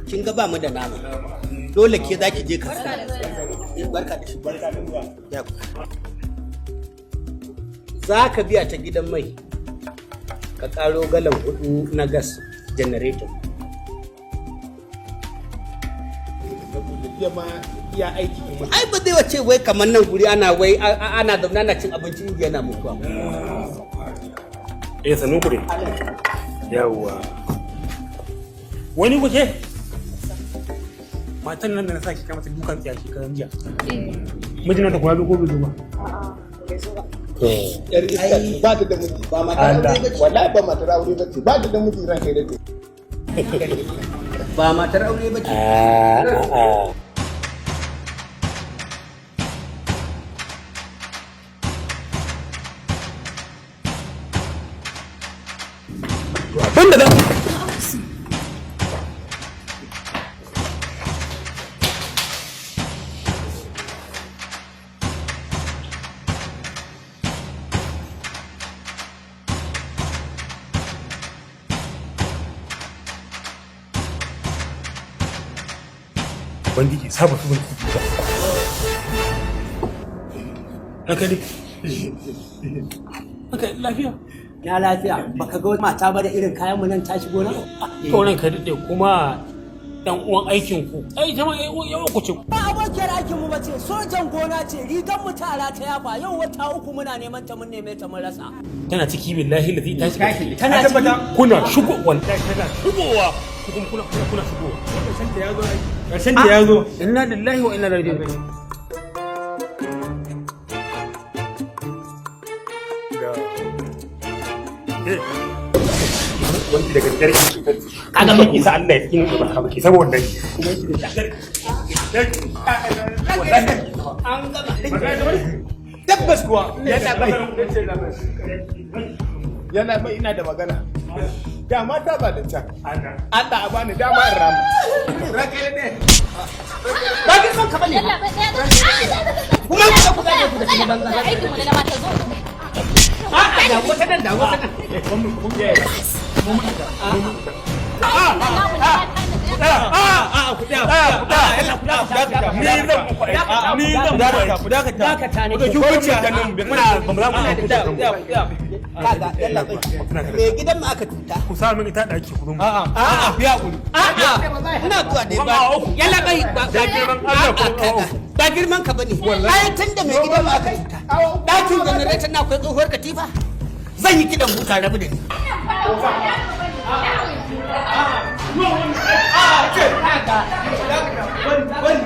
Kin ga ba mu da nama, dole ke za ki je kasuwa. Barka da shi, barka da zuwa. Za ka biya ta gidan mai ka karo galan 4 na gas generator. Saboda ma iya aiki. Ai ba zai wace wai kamar nan guri ana wai ana zaune ana cin abinci indiya na mutuwa. Eh, sannu ku dai. Yawwa. Wani kuke? Matan nan da na saki mata dukan tsiya shekaran jiya. Mijin ta kuma ko bai zo ba? Yar iska ce, ba ta da miji. Ba matar aure ba ce. Wallahi ba matar aure ba ce, ba ta da miji, ranka ya dade. Ba matar aure ba ce. A'a. Abinda zan Ubangiji saba su bin kuka. Haka ne. Haka lafiya. Na lafiya, baka ga mata ba da irin kayan mu nan ta shigo nan? To ranka daɗe kuma dan uwan aikin ku. Ai jama'a yawan ku ce. Ba abokiyar aikin mu bace, sojan gona ce, rigar mu tara ta yafa, yau wata 3 muna neman ta, mun neme ta mun rasa. Tana ciki, billahi lazi ta shiga. Tana ciki. Kuna shigo, wallahi tana shigowa. Ku kuma kuna shigowa. Karshen ta ya zo. Inna lillahi wa inna ilaihi raji'un. Wanda daga dare Kaga ba isa Allah ya tsine ba ka baki saboda An gama. Tabbas kuwa. Yana bai. Yana bai, ina da magana. Dama ta ba da can. Allah a bani dama in rama. Ranka ya dade. Ba girman ka bane. Yalla bai ɗaya da Kuma ku ga ku ga ku da shi banza. Aikin mu na mata zo. A'a, da wata nan, da wata nan. A'a, ku tsaya, ku tsaya, ku dakata. Ni zan muku aiki. Ni zan muku aiki. Ku dakata. Dakata ne. Ku dauki hukunci a hannun mu. Muna ba mu za mu Kaga yalla bai. Me gidan mu aka tuta. ku sa min ita daki ku zo mu. A'a, a'a, ku yi hakuri. A'a, ina zuwa dai ba. Yalla bai ba Da girman Allah ku A'a, ba girman ka bane. Ai tunda mai gidan mu aka tuta. Dakin generator na akwai tsohuwar katifa. Zan yi kidan buta, rabu da ni. A'a, ce. Bari, bari.